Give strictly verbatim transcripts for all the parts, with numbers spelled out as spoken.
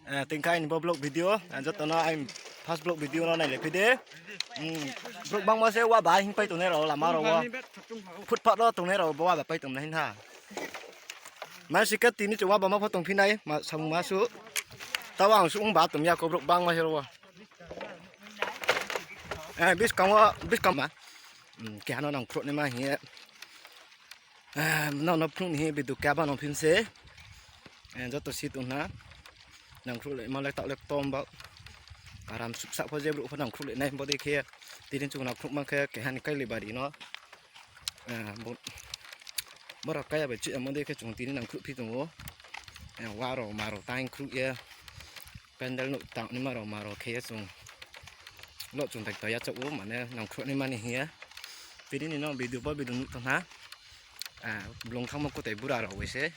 Eh, tini khe aini bo vlog video, eh, joto no aini first vlog video no nailai phi di. Hmm, brouh bangma se wa ba hing pai tongnai rao lama rao wo. Footpath wo tongnai rao bo wa ba pai tongnai hing ha. Mai si khe tini chung wa ba ma pho tongphi nai, ma, samung ma su. Taoh ang su ong ba tong ya kho brouh bangma se rao wo. Eh, buskang wo, buskang ma. Hmm, keha no nangkhruh naima hing ye. Eh, nrao no phnuh ni hing ye video keha ba nang phi se. Eh, joto si tong na. Nangkhruh le ma le taoh le ktom ba. Aram suksa pho je brouh pho nangkhruh le nai bo dei khe. Tini chung nangkhruh ma khe keha ni Kailibari no. Eh, bo, boro kaya bai chih amo dei khe chung tini nangkhruh phi tong ou. Eh, wa rao ma rao tang khruh ye. Pandal nuh tang ni ma rao ma rao khe ye chung. Lo chung tak to ya chouh ou, mane nangkhruh naima ni hing ye. Tini ni no video bo video nuh tong na. Ah, blung thangmo kutai bura rao bai se.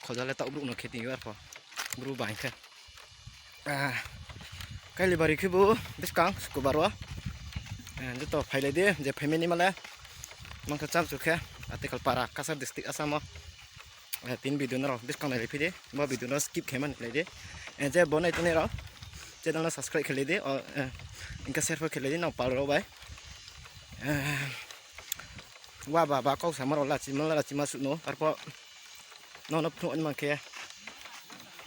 Khoja le taoh brouh no khe tong yo arpho. Bru bai khe. Ah, Kailibari khe bo buskang Sukubar wo. Ah, joto phailai di, je phaimai ni ma le. Mang khe cham chu khe, Atikhalpara, Cachar district, Assam wo. Eh, tini video no rao buskang nailai phi di, bo video no skip khe mani lai di. Eh, je bo nai tongnai rao, channel no subscribe khe lai di, o, eh, hing khe share pho khe lai di, nrao pal rao bai. Eh, wa ba ba kau samo rao lachima lachima suh no, arpho nrao no phnuh ni ma khe,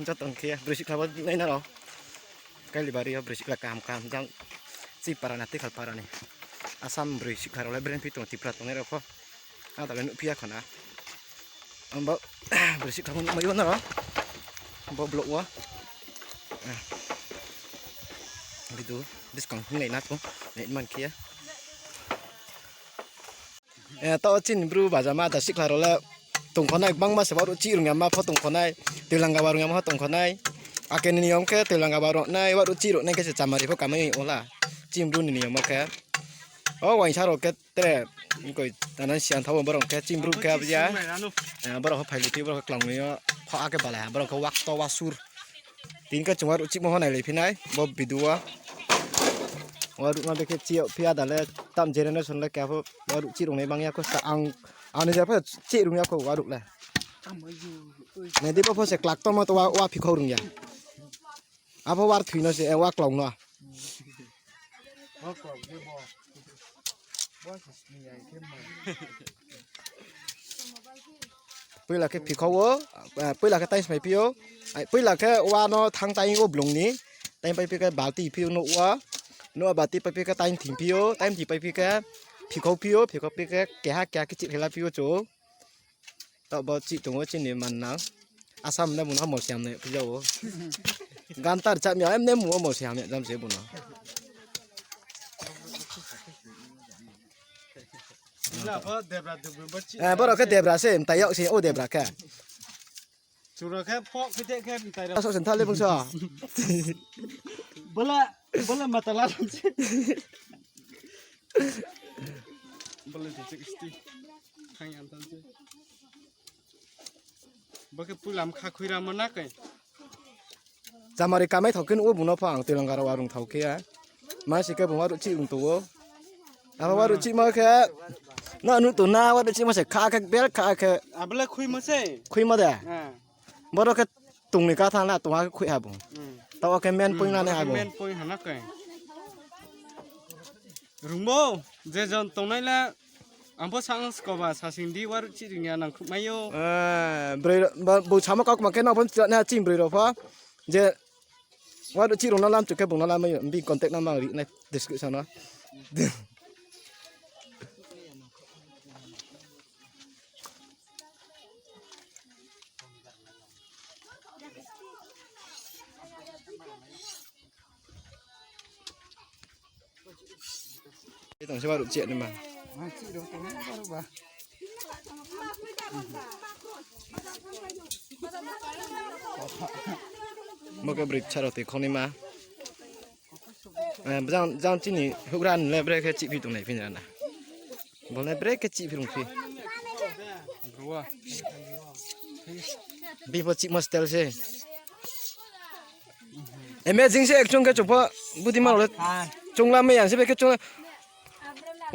joto khe, broi sikhla bo nai na rao. Kailibari yo broi sikhla kaham kaham jang, chini para ni, Atikhalpara ni. Assam broi sikhla rao le bren phi tong, Tripura tongnai rao pho. Ada le nuh phi ya kho na. Ang bo broi sikhla pho nuhmai ou nrao. Bo vlog wo. Eh, video buskang hing nai na chung, nai man khe ya. Eh, taoh chini bru bajama da sikhla rao le tongkho nai, bangma se waruh chih rung yama pho tongkho nai, toilanga warung yama pho tongkho nai. Ake ni niyom khe toilanga warung nai, waruh chih rung nai khe se chamari pho kamai ong la. Chini bru ni niyom khe. O waisa rao khe tre, koi, tana siyan thabo borok khe chini bru khe abya. Eh, borok pho phailai phi, borok khe klangmai yo, kho ake balai ha, borok khe wakto wasur. Tini khe chung waruh chihmo pho nailai phi nai, bo video wo. Waruh no dei khe chih yag phi ada le, tam generation le khe pho waruh chih rung nai bang ya kho sa ang, ang ni ja pho chih rung ya kho waruh le. Nai di bo pho se klak tongmo to wa, wa phikhou rung ya. Abo warthoi no se, eh, wa klong no. Poila khe phikhou wo, eh, poila khe time smai phi ou. Ai, poila khe wa no thang tai ou blung ni. Time pai phi khe balti phi ou nouh wo. Nouh wo balti pai phi khe time thing phi ou. Time thing pai phi khe phikhou phi ou. Phikhou phi khe keha keha khe chih khe la phi ou chu. Taoh bo chih tong ou chini man nang. Asam ne bung no mol siam nai phi ja ou. Gantar cham ya, em ne mung wo mol siam ya jam se bung no. Eh, borok khe debra se, mtai yag se, o debra khe. Chura khe phok khe khe mtai rok. Asok sen thale bungsa. Bola, bola matala se. Bola de sixty. Khang yang tan se. Bo khe pulam kha khui ramo na kai. Chamari kamai thao khe nuh ou bung no pho ang toilanga rao warung thao khe ya. Ma si khe bung waruh chih rung tong ou. Abo waruh chihmo khe, no nuh tong na waruh chihmo se kha khe bel kha khe. Abo le khuimo se. Khuimo de. Borok khe tong ni ka thang na tong ha khe khui ha bung. Taoh khe main point na nai ha bung. Main point ha na kai. Rungbo, je jon tongnai le, ang pho sang skoba, sasing di waruh chih ring ya nangkhruhmai ou. Eh, broi, bo, bo samo kau kma khe nang pho chini broi rao pho. Je, waruh chih rung no lam chu khe bung no lamai ou. Bini contact number ri nai description no. Tong se waruh chih ni ma. Bo khe broi bsa rao tui khong ni ma. Eh, jang, jang chini houhgra ni le bre khe chih phi tongnai phi na. Bo le bre khe chih phi rung phi. Bini pho chihmo style se. Amazing se ekchung khe chungpho budi ma rao le. Chungla mai yang se be khe chung.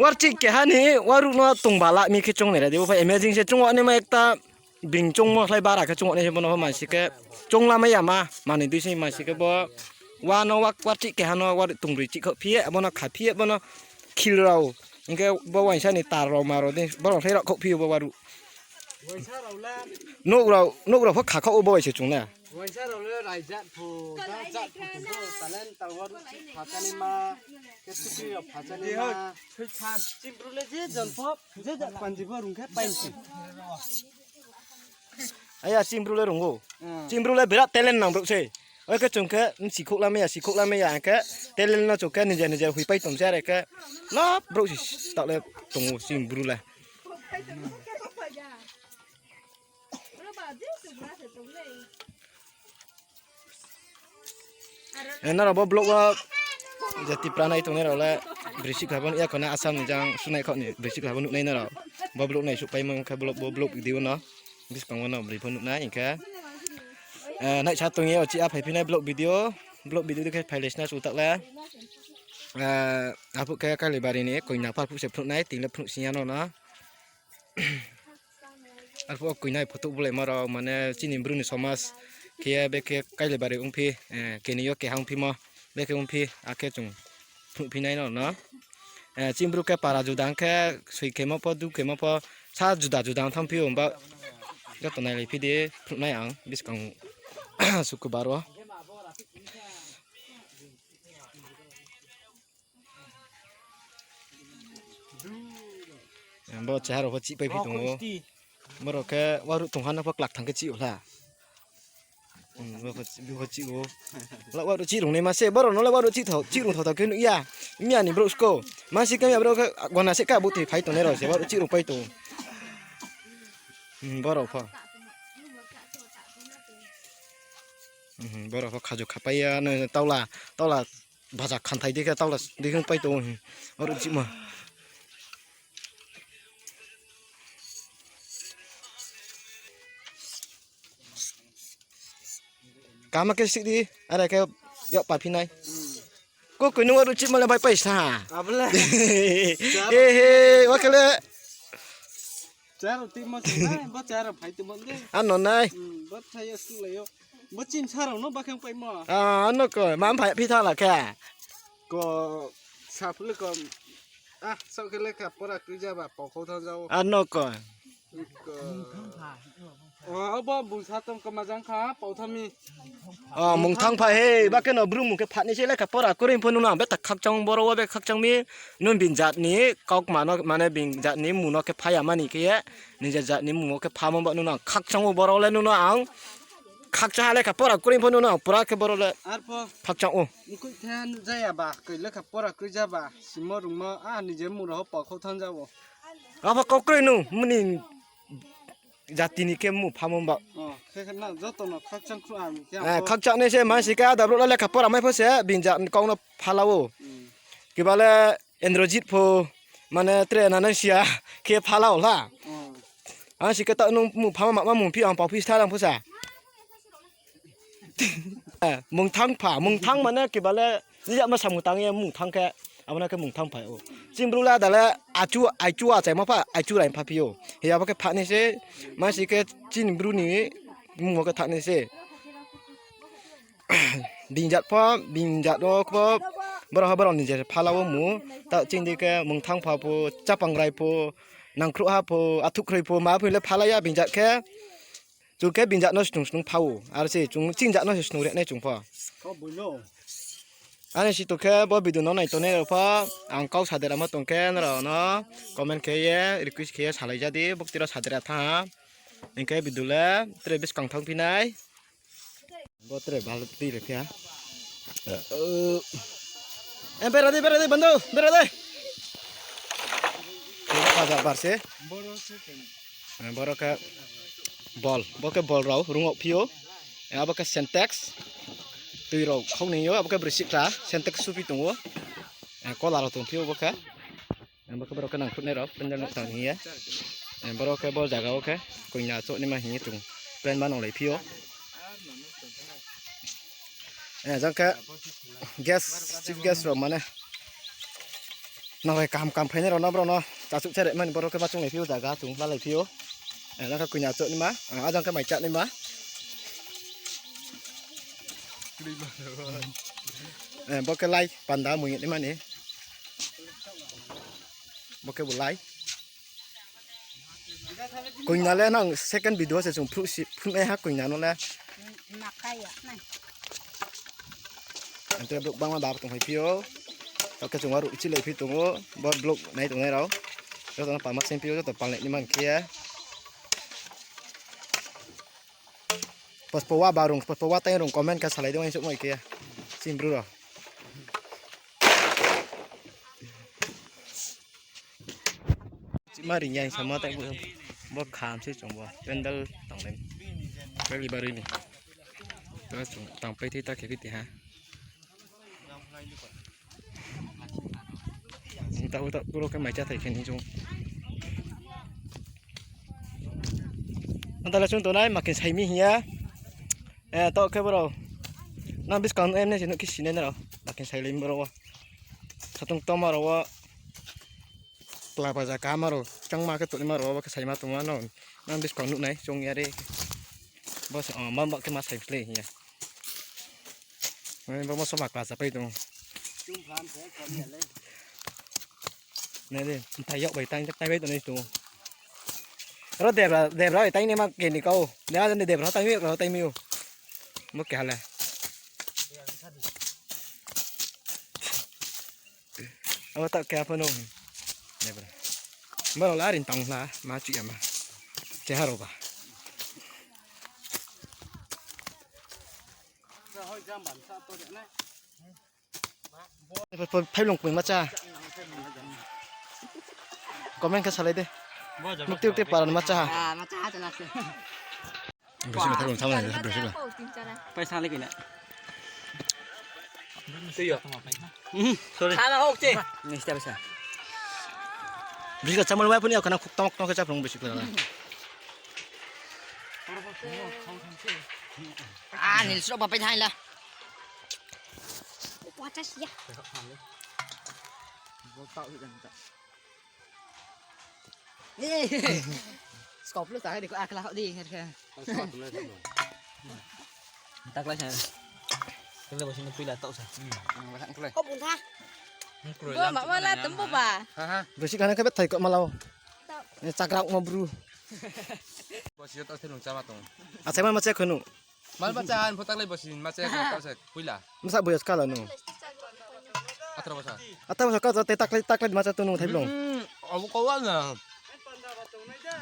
War chih keha ni waruh no tongba la mi khe chung nai ra di bo pha amazing se chung wa ni ma ekta. Bini choungmo khlai bara khe choung nai se bono pho mansi khe choung lamai ya ma, manoi dui se mansi khe bo wa no wa, wa chih keha no wa tongbroi chih khaoh phi ye, abo no kha phi ye, abo no khil rao, hing khe bo uaingsa ni tar rao ma rao dei, bo rao khlai rao khaoh phi ou bo waruh. Nouh rao, nouh rao pho kha khaoh ou bo bai se chung na. Uaingsa rao le raijak pho, jat jat pho chung pho talent ta waruh chih pha chá nai ma, khe sukri rao pha chá nai ma. Chini bru le je jon pho, je jat panji pho rung khe painsi. Aya, chini bru le rung ou. Chini bru le birat talent nang brouh se. Oi khe chung khe, sikhouh lamai ya, sikhouh lamai ya, hing khe talent no chung khe nije nije hoipai tong se, are khe, lab brouh se taoh le tong ou chini bru le. Nrao bo vlog wo je Tipra nai tongnai rao le, brisi kha bo nuh ya kho na, Assam ni jang sunai khaoh ni brisi kha bo nuh nai nrao. Bo vlog nai suhpaimo khe vlog, bo vlog video no buskang wo no broi pho nuh nai hing khe, naihsa tong ye o chih a phaiphi nai vlog video, vlog video dei khe phailai sna su taoh le. Arphuh khe Kailibari ni koina pho arphuh se phnuh nai, tini le phnuh sing ya no na. Arphuh o koinai photo bulaimo rao, mane chini bru ni somas khe ye bekhe Kailibari ongphi, keni yo keha ongphimo, bekhe ongphi, akhe chung phnuhphi nai no no. Chini bru khe para juda ong khe, soi khemo pho, du khemo pho, sa juda juda ong thanngphi ou, himba joto nailaiphi di, phnuh nai ang buskang sukubar wo. Bo cheha rao pho chihpaiphi tong ou. Borao khe waruh tongha no pho klak thang khe chih ou hla. Bo pho chih ou. La waruh chih rungnaima se, borao no le waruh chih rung thao thao khe nuh ya. Miya ni brouh sko. Mansi khe miya brouh khe gona se ka butoi phai tongnai rao se waruh chih rungpai tong ou. Borao pho, borao pho khaju khapai ya, taula, taula baja khanthai dei khe taula dei khe pai tong ou. Waruh chihmo. Kaham khe sih di, are khe yak paphi nai. Kokoi nung waruh chihmo le bai paisa. Ehe, wa khe le. Ano nai. Bo chini sa rao no ba khe paimo. Ano ko, ma phai phi tha la khe. Ko, sa phule ko. Sao khe lekha pora kroi jaba, pao khau thanng jao. Ano ko. Obo bung sa tong kma jang kha, pao thanng mi. Mungthang pha he, ba khe no bru mung khe pha ni se lekha pora kroi pho nung no ang beta khakchang boro wo be khakchang mi, nung bini jat ni kaukma no, mane bini jat ni mmung no khe pha ya mani khe ye, nije jat ni mmung wo khe phamo ba nung no ang khakchang ou boro le nung no ang khakchang ha lekha pora kroi pho nung no ang pura khe boro le khakchang ou. Mkoih the nuhjaya ba, koi lekha pora kroi jaba, simo rungmo, a nije mmung rao pao khau thanng jao. Apha kau kroi nung, mni jati ni khe mmung phamo ba. Khakchang nai se, mansi khe ada brouh le lekha pora mai pho se, bini jat ni kau no pha la ou. Kiba le Indrajit pho, mane tre nanang sia khe pha la ou hla. Ang si khe taoh nung mmung phamo ma, ma mung phi ang pao phi stha lang pho sa. Mungthang pha, mungthang mane kiba le, jija ma samung tang ye mungthang khe, abo no khe mungthang pha ou. Chini bru le ada le, achu, aichu achaimo pha, aichu rai pha phi ou. Hi abo khe pha nai se, mansi khe chini bru ni mmung wo khe tha nai se. Bini jat pho, bini jat wo pho, boro ha boro nije pha la ou mu. Taoh chini dei khe mungthang pha pho, chapang rai pho, nangkhruh ha pho, athuh khroi pho, ma pho le pha la ya bini jat khe. Chung khe bini jat no snung snung pha ou. Aro se chung chini jat no se snung ri nai chung pho. Ani si to khe bo video no nai tongnai rao pho, ang kau sa deramo tong khe nrao no comment khe ye, request khe ye salai ja di, buktui rao sa dera thanng ha. Hing khe video le tre buskang thanngphi nai. Bo tre bal tui le phi ha. Bera di, bera di, bando, bera di. Bo bajar bar se. Boro khe bol, bo khe bol rao rung ou phi ou. Abo khe Sintex. Tui rao khau ni ou, abo khe broi sihkhla Sintex suphi tong ou. Kola rao tong phi ou bo khe. Bo khe boro khe nangkhruhnai rao, pendel nuh tang hing ye. Boro khe bo zaga wo khe koina choh naima hing ye chung plan ma nonglai phi ou. Jang khe guest, chief guest rao mane nang bai kaham kaham phainai rao no boro no chachouh cherehmani boro khe ma chounglai phi ou, zaga chung lalai phi ou. Eh, nang khe koina chouh naima, ah, ajang khe mai chá naima. Eh, bo khe lai panda mui naima ni. Bo khe bo lai. Koina le nang second video se chung phruh si, phruh nai ha koina no le. Makai ya nai. Ante vlog bangma ba tong hai phi ou. Tao khe chung waruh chilai phi tong ou. Bo vlog nai tongnai rao. Joto no pama seng phi ou, joto palnai ni man khe. Pospo wa barung, pospo wa tai rung comment khe salai di, uaingsouh mai khe. Chini bru rao. Chima ring yang sama tai bo, bo kham se chung bo, pendal tang le. Bari bari ni. Tao chung tang pai thei ta khe phi ti ha. Tao, tao, puro khe mai chá thai khe ni chung. Anta le chung tongnai, makin sai mi hing ya. Eh, tao khe boro. Nang buskang em ne se nuh khe sinai na rao. Makin sai le boro wo. Satung toma rao wo. Kla baja kaham rao. Changma khe tongnaima rao wo, bo khe saima tongma no. Nang buskang nuh nai, chung ya re. Bo se, oh, ma, ma khe ma sai phle hing ya. Bo moso ma kla chapai tong. Nai de, mthai yag bai tang, tang bai tongnai tong. Ro debra, debra bai tang ni ma keni kau. Debra ni debra tang mi, ro tang mi ou. Bo keha le. Abo tao keha pho no. Debra. Bo rao la rin tang la, ma chu ya ma. Cheha rao ba. Phailung kmui ma chá. Comment khe salai de. Mukti ukti para ni ma chá ha. Ah, ma chá ha chana se. Besi ma thailung sama ni, besi ma. Paisa le kina. Tui yo. Hmm, sorry. Sana hok che. Ni sta besa. Besi ka chamal wai puni akana khuk tong tong khe chaphlung besi kla. Ah, nil sro ba pai thai la. Pachas ya. Skop lu ta di ko akla hok di ngar khe. Taklai sa. Taklai bo sini puila tau sa. Kau bung tha. Bo ma ma la tum bo ba. Besi khana khe bethai ko malau. Chakrak ma bru. Bo si tau se nung chama tong. Achai ma ma che khunu. Mal bacha han photak lai bosi ma che ka se puila. Masa boyas kala no. Atro basa. Atro basa ka te taklai taklai ma cha tunu thai blong. Hmm, abu ko wa na.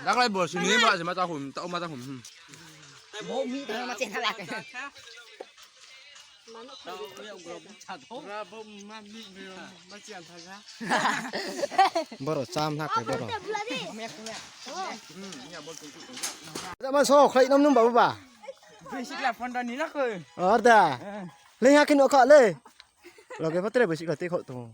Taklai bosi ni ma se ma cha hum, ta ma cha hum. Hmm. Bo mi ta ma che na la. Boro cham na ke boro. Jama so khlai nam nung babu ba. Besi kla phone ni na ko. Arda. Le ha kin okha le. Loge patre besi kla te kho to.